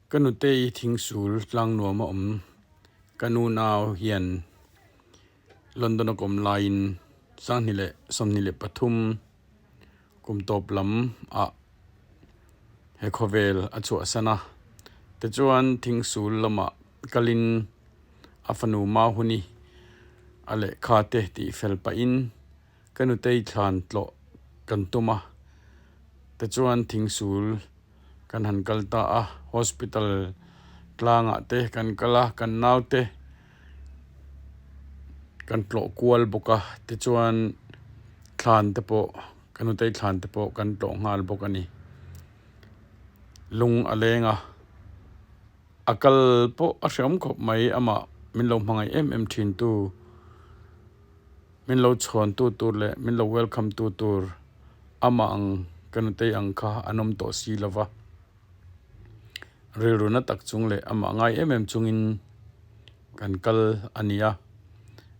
Ka nutei thingsul tlang nuam a awm. Ka nu nau hian London a kawm laiin 2023 kum tawp lam ah he khawvel a chhuahsan a. Tichuan thingsul lamah kalin a fanu Mahuni a lehkha te tih fel pahin Ka nutei thlan tlawh kan tum a, tichuan thingsul kan han kal ta a, hospital tlangah te kan kal a, kan naute kan tlawh kual bawk a, tichuan thlan te pawh ka nutei thlan te pawh kan tlawh nghal bawk a ni. Lung a leng a, a kal pawh a hreawm khawp mai amah min lo hmangaih em em thin tu. Min lo chhawn tu tur leh min lo welcome tu tur amah ang ka nutei ang kha an awm tawh si lo va. Rilru na tak chung leh amah ngai em em chungin kan kal a ni a.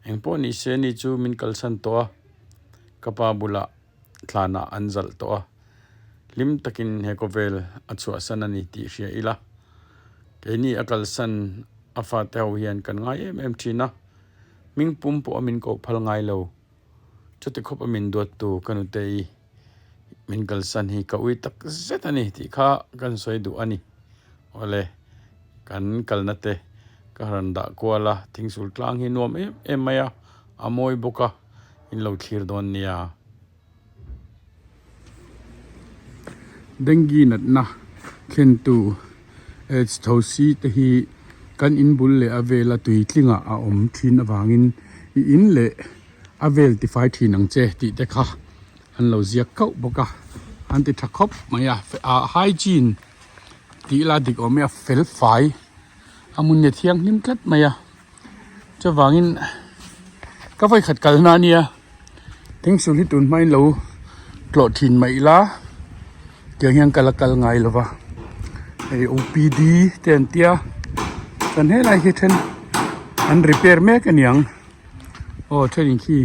Engpawh ni se ni chu min kalsan tawh a, ka pa bulah thlanah an zalh tawh a. Hlim takin he khawvel a chhuahsan a ni tih hria ila. Keini a kalsan a fate ho hian kan ngai em em thin a. Hming pum pawh a min koh phal ngai lo. Chuti khawp a min duattu ka nutei min kalsan hi ka ui tak zet a ni tih kha kan sawi duh a ni. Awle, kan kalna te ka rawn dah kual a, thingsul tlang hi nuam em em mai a, a mawi bawk a, in lo thlir dawn nia. Dengue natna thlentu aids thosi te hi kan in bul leh a vela tui tlingah a awm thin avangin i in leh a vel tifai thin ang che tih te kha an lo ziak kauh bawk a an ti tha khawp mai a ah hygiene tih ila dik awm e a fel fai a hmun hi a thianghlim tlat mai a. Chuvangin ka vawikhat kalna a nia thingsul hi tun hmain lo tlawh thin mai ila tiang hian ka la kal ngai lo va hei O P D te an tia chuan helai hi then an repair mek a niang aw thenin khi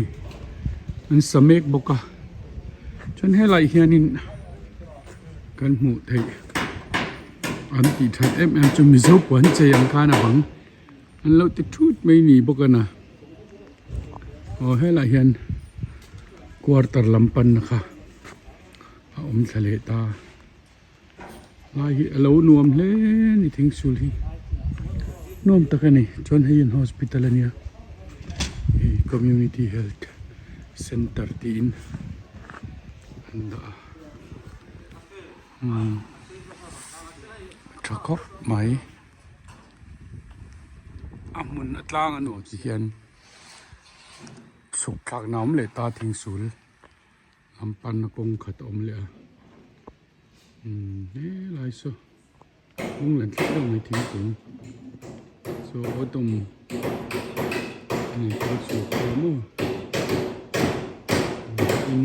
an sa mek bawk a chuan helai hianin kan hmuh theih an tih that em em chu mizo puan chei ang khan a bang. An lo ti thut mai ni bawk a na. Aw helaiah hian quarter lam panna kha a awm thla leh ta. Lai hi a lo nuam hle a ni thingsul hi. Nuam tak a ni. Chuan hei hi an hospital a nia. Hei community health center tiin an dah a. Umm tha khawp mai. A hmun a tlang a nuam ti hian chhuk thlak na awm leh ta thingsul lam panna kawng khat a awm leh a umm helai saw kawng lian thlap deuh mai thingkung saw autumn a ni thil chhuk tur maw in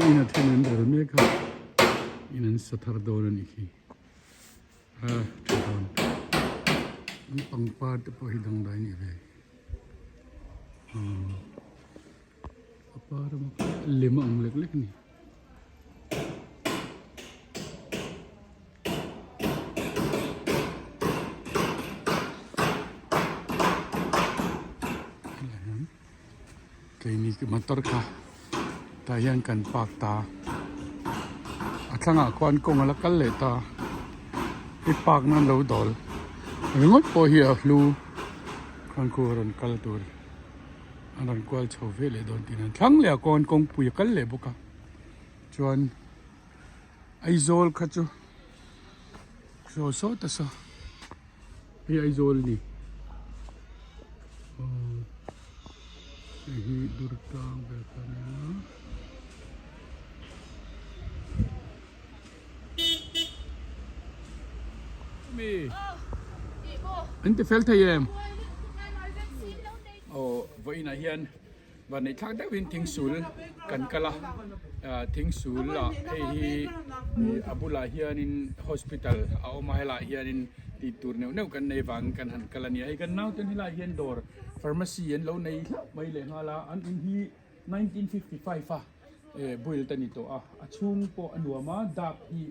in a then an rel mek a in an sa thar dawn a nih hi. A tha dawn an pangpar te pawh hi dangdai a nih ve umm a par emaw kha lem a ang lek lek a ni. Keini motor kha tah hian kan park ta a thlangah khuan kawng a la kal leh ta i park nan lo dawl ringawt pawh hi a hlu khan khu a rawn kal tur a rawn kual chho ve leh dawn tih nan thlang leh ah khawn kawngpui a kal leh bawk a chuan Aizawl kha chu saw saw ta saw hei Aizawl a ni aw hei hi Durtlang vel kha a nia mi an ti fel thei em aw vawiinah hian. Vanneih thlak deuhin thingsul kan kal a, thingsul ah hei hi a bulah hianin hospital a awm a helaiah hianin tih tur neuh neuh kan nei vangin kan han kal a ni a, hei kan nauten helaiah hian dawr pharmacy an lo nei hlauh mai leh nghal a, an in hi 1955 a build a ni tawh a, a chhung pawh a nuam a, dark hi.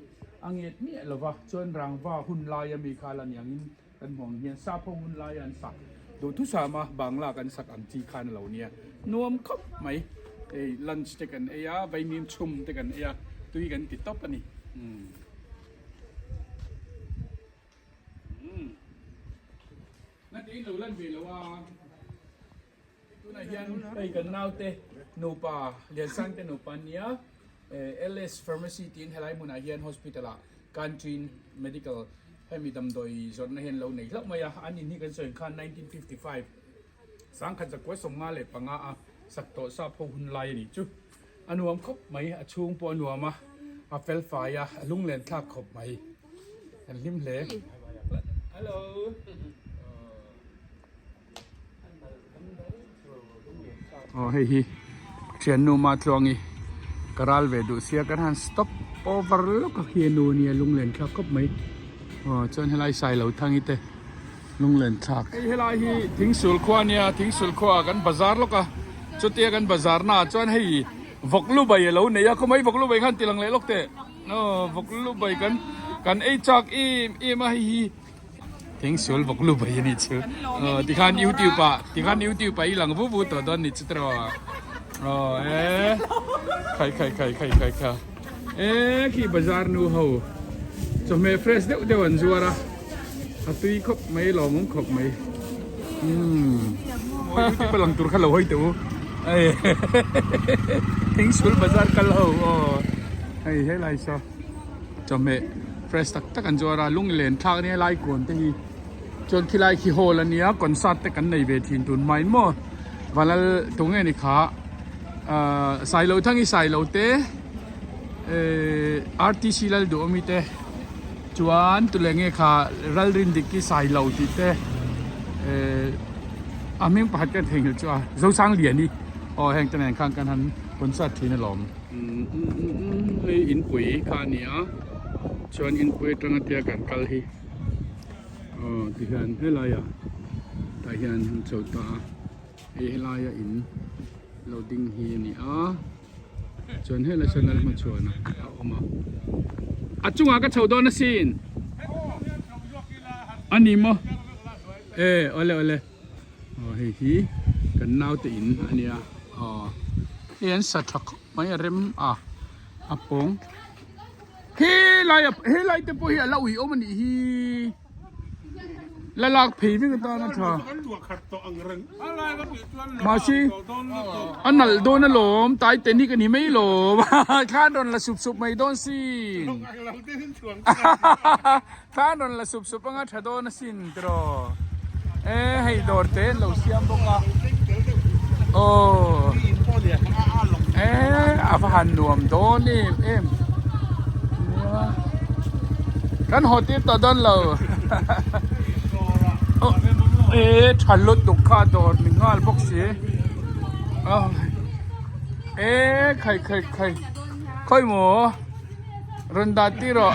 A nget miah lo va, chuan rangva hun laia mi kha la ni angin kan hmu ang hian sap ho hun laia an sak duhthusam a, bangla kan sak ang chi khan a lo nia. Nuam khawp mai. Hei lunch te kan ei a, vaimim chhum te kan ei a, tui kan ti tawp a ni. Umm. Umm. Ngatiin lo lan ve lo a. Tunah hian hei kan naute nupa Liansangte nupa an nia LS Pharmacy tiin helai hmunah hian hospital ah Kantrin Medical hemi damdawi zawrhna hian lo nei hlauh mai a, an in hi kan sawi ang khan 1955 1955 a sak tawh sap ho hun lai a nih chu a nuam khawp mai a chhung pawh a nuam a a fel fai a a lunglen thlak khawp mai kan hlim hle. Hello. Aw hei hi thiannu Matluangi ka ral ve duh sia kan han stop over lawk a khi nu ania lunglen thlak khawp mai aw chuan helai sailo thangi te lunglen thlak hei helai hi thingsul khua ania thingsul khua ah kan bazar lawk a chutia kan bazar na ah chuan hei vawk lu bai alo nei a khawmai vawk lu bai khan ti lang leh lawk teh aw vawk lu bai kan kan ei chak em em a hei hi. Thingsul vawk lu bai a nih chu. Aw tikhan youtube ah tikhan youtube ah i lang vu vu tawh dawn nih chu tiraw. Aw e khai khai khai khai khai kha e khi bazar nu ho chawhmeh fresh deuh deuh an zuar a a tui khawp mai lawmawm khawp mai umm youtube a lang tur kha lo hawi teh u hei thingsul bazar kal ho aw hei helai saw. Chawhmeh fresh tak tak an zuar a lunglen thlak ania lai kawn te hi chuan khilai khi hall ania concert te kan nei ve thin tun hmain maw Valal tunge ni kha ahh Sailo Thangi Sailo te ehh RTC Lalduhawmi te chuan tule nge kha Ralrindiki Sailo tih te ehh a hming pakhat ka theihnghilh chu a Zosangliani aw heng te nen khan kan han concert thin alawm. Hei inpui kha a ni a chuan inpui atanga tia kan kal hi aw tihian helaiah tah hian an chho ta a hei helaia in lo ding hi a ni a chuan helai sawn lalhmachhuan a awm a a chungah ka chho dawn asin a ni maw e awle awle. Aw hei hi kan naute in a nia aw hei an sa tha khawp mai a rem a a pawng helai a helai te pawh hi a la ui awm a nih hi la lak phei vek atan a tha mahse a nalh dawn alawm tai te ni ka ni mai lawm thla an rawn la sup sup mai dawn sin Thla an rawn la sup sup anga tha dawn asin tiraw e hei dawr te an lo siam bawk a aw e a va han nuam dawn em em nia kan haw tir tawh dawn lo e tha lutuk kha dawr ni nghal bawk si e khai khai khai khawi maw. Rawn dah tir rawh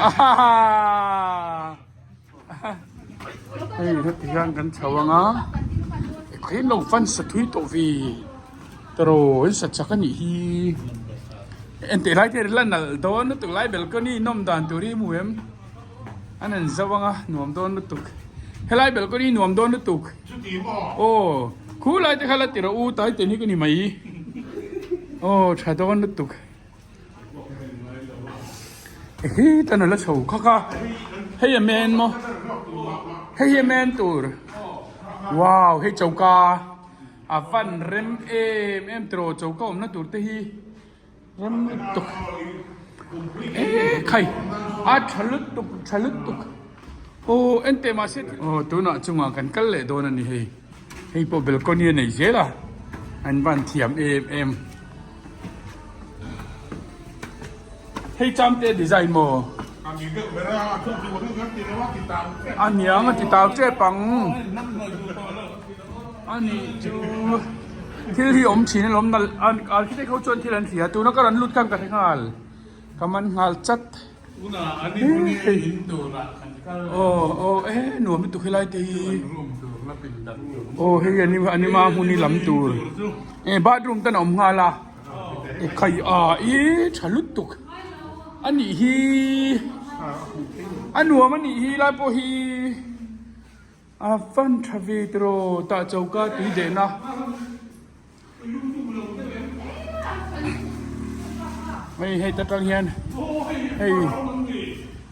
hei heti hian kan chho ang a khain lo fan sa thui tawh ve taraw in sa chak a nih hi enteh lai te la nalh dawn lutuk lai balcony nawm dan tur hi hmu em an han zauh ang a nuam dawn lutuk helai balcony nuam dawn lutuk aw khulai te kha la ti rawh u tai te hi ka ni mai aw tha dawn lutuk. Hi tan a la chho khak a hei a men maw hei hi a men tur wow hei choka a van rem em em tiraw choka awmna tur te hi rem lutuk e khai a tha lutuk tha lutuk aw enteh mahse aw tunah chungah kan kal leh dawn a ni hei hei pawh balcony a nei zel a an van thiam em em. Hei chamte design maw? A niang a ti tau tep ang. A nih chu thil hi awm thin alawm nalh architect ho chuan thil an hria tuna ka rawn lut khan ka hre nghal ka man nghal chat. Aw aw e nuam lutuk helai te hi aw hei ani ma hmun hi lam tur e bathroom ten a awm nghal a e khai a i tha lutuk anih hi. A nuam a nih hi lai pawh hi a van tha ve tiraw tah choka tui dehna. Hei hei ta tang hian hei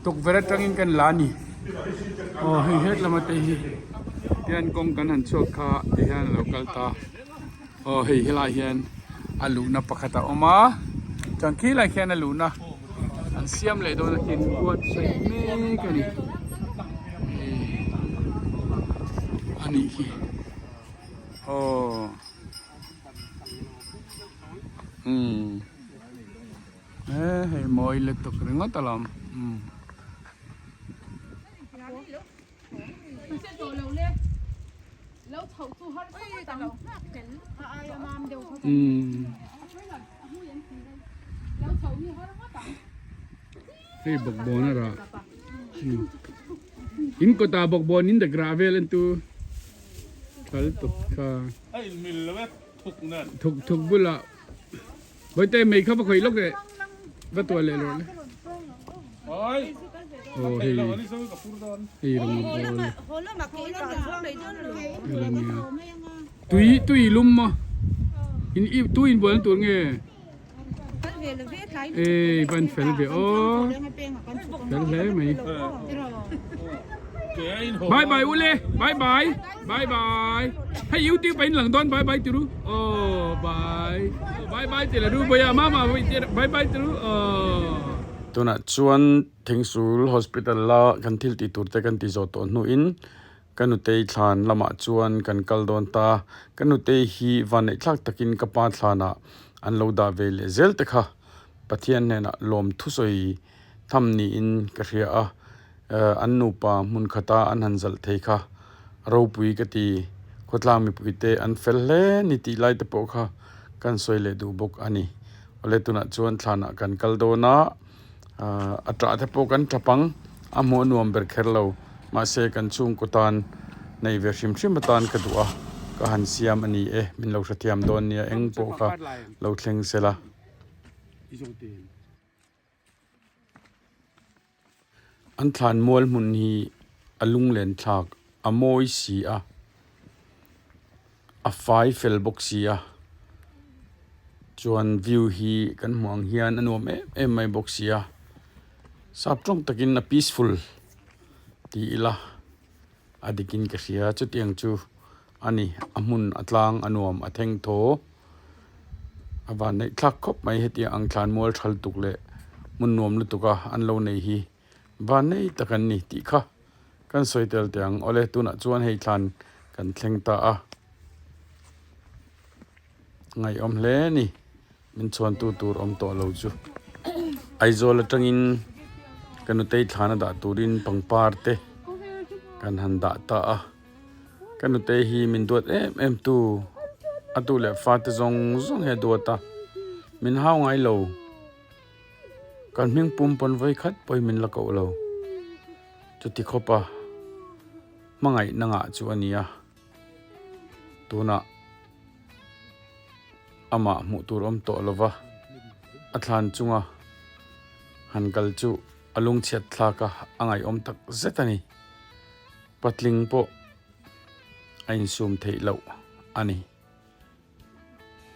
tukverh atangin kan la a ni aw hei het lama te hi tihian kawng kan han chhuak kha tihian a lo kal ta aw hei helaiah hian a luhna pakhat a awm a chuan khilaiah khian a luhna an siam leh dawn a tin buatsaih mek a ni a nih hi aw. Umm he hei mawi lutuk ringawt alawm umm. Umm hei bawkbawn a rah in kawtah bawkbawn in dak rah vel an tu. Thal tuk kha. A in mil lo e thuk nen. Thuk thuk bulah Bawihte mei kha va khawih lawk leh va tuah leh lawh le. Oi. Aw hei hei rawng a bawl. Tui tui lum maw in i tui in bual tur nge. Ei van fel ve aw fel hle mai bye bye ule bye bye bye bye hei youtube a in lang dawn bye bye tiru aw bye bye bye ti la ru bawia mama bye bye tiru aw. Tunah chuan Thingsul Hospital la kan thil tih tur te kan ti zawh tawh hnuin Ka nutei thlan lamah chuan kan kal dawn ta. Ka nutei hi vanneihthlak takin ka pa thlanah an lo dah ve leh zel te kha Pathian hnenah lawm thusawi tham niin ka hria a. An nupa hmun khata an han zalh thei kha ropui ka ti. Khawtlang mipuite an fel hle ni tih lai te pawh kha kan sawi leh duh bawk a ni. Awle tunah chuan thlanah kan kal dawn a. A ṭah te pawh kan ṭap ang, a hmuh a nuam ber kher lo. Mahse kan chhungkaw tan nei ve hrim hrim atan ka duh a, ka han siam a ni e, min lo hrethiam dawn nia eng pawh kha lo thleng sela. An thlan mual hmun hi a lunglen thlak a mawi si a, a fai fel bawk si a, chuan view hi kan hmuh ang hian a nuam em em mai bawk si a, sap tawng takin a peaceful ti ila a dikin ka hria chutiang chu a ni a hmun a tlang a nuam a thleng thaw a van neih thlak khawp mai hetiang ang thlan mual thal tuk leh hmun nuam lutuk a an lo nei hi. Vannei tak an ni tih kha kan sawi tel teh ang. Awle tunah chuan hei thlan kan thleng ta a, ngaihawm hle a ni. Min chhuantu tur awm tawh lo chu Aizawl atangin ka nutei thlan a dah turin pangpar te kan han dah ta a. Ka nutei hi min duat em em tu a tu leh fate zawng zawng hi a duat a, min hau ngai lo. Kan hming pum pawn vawi khat pawhin min la koh lo. Chuti khawpa hmangaihna ngah chu a ni a, tunah amah hmuh tur awm tawh lova a thlan chunga han kal chu a lungchhiat thlak a, a ngaihawm tak zet a ni. Patling pawh a insum theih loh a ni.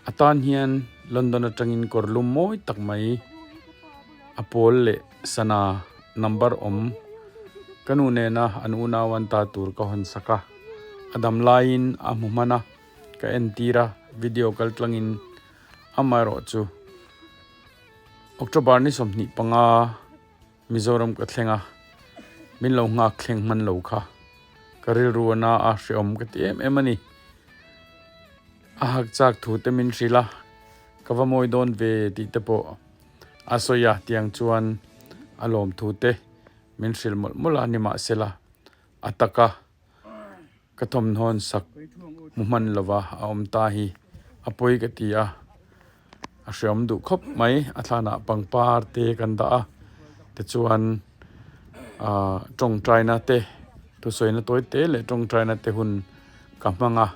A tan hian London atangin kawr lum mawi tak mai a pawl leh sana number awm ka nu nena an unau an ta tur ka hawn sak a, a dam laiin a hmu hman a, ka entir a, video kal tlangin amaherawh chu October ni 25 Mizoram ka thleng a, min lo nghak thleng hman lo kha ka rilru a na a, hreawm ka ti em em a ni. A hak chak thu te min hrilh a, ka va mawi dawn ve tih te pawh a sawi a, tiang chuan a lawm thu te min hrilh mawlh mawlh a, nimahsela a taka ka thawmhnawn sak hmu hman lova a awm ta hi a pawi ka ti a, a hreawm duh khawp mai a thlanah pangpar te kan dah a tichuan ahh tawngtaina te thusawina tawi te leh tawngtaina te hun ka hmang a.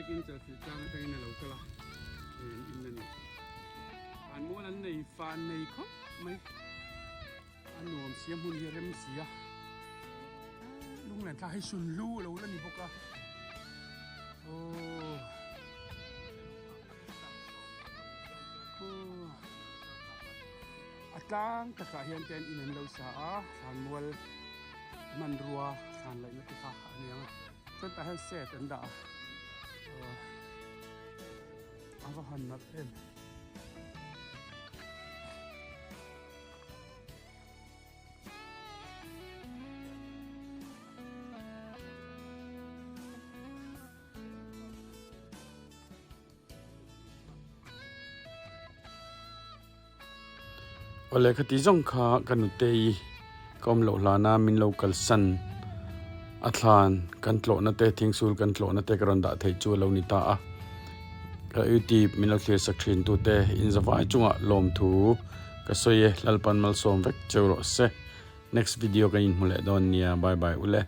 Biakin Chalfilh tlang atangin a lo kal a, hei an in a ni. An mual an nei fan nei khawp mai. A nuam sia hmun hi a rem si a. Lunglen thla hei sunhlu a lo la ni bawk a. Aww. Aww. A tlang takah hian te an in an lo sa a, thlanmual hmanrua thlan laihna te kha a ni ang a. Chuan tah hian set an dah a. Aww. A va han nalh em. Awle khati zawng kha ka nutei ka awm loh hlana min lo kalsan a thlan kan tlawhna te thingsul kan tlawhna te ka rawn dah theih chu a lo ni ta a ka youtube min lo thlir sak thin tute inzavai chungah lawmthu Ka sawi e, Lalpan malsawm vek cheu rawh se. Next video kan inhmu leh dawn nia, bye bye ule.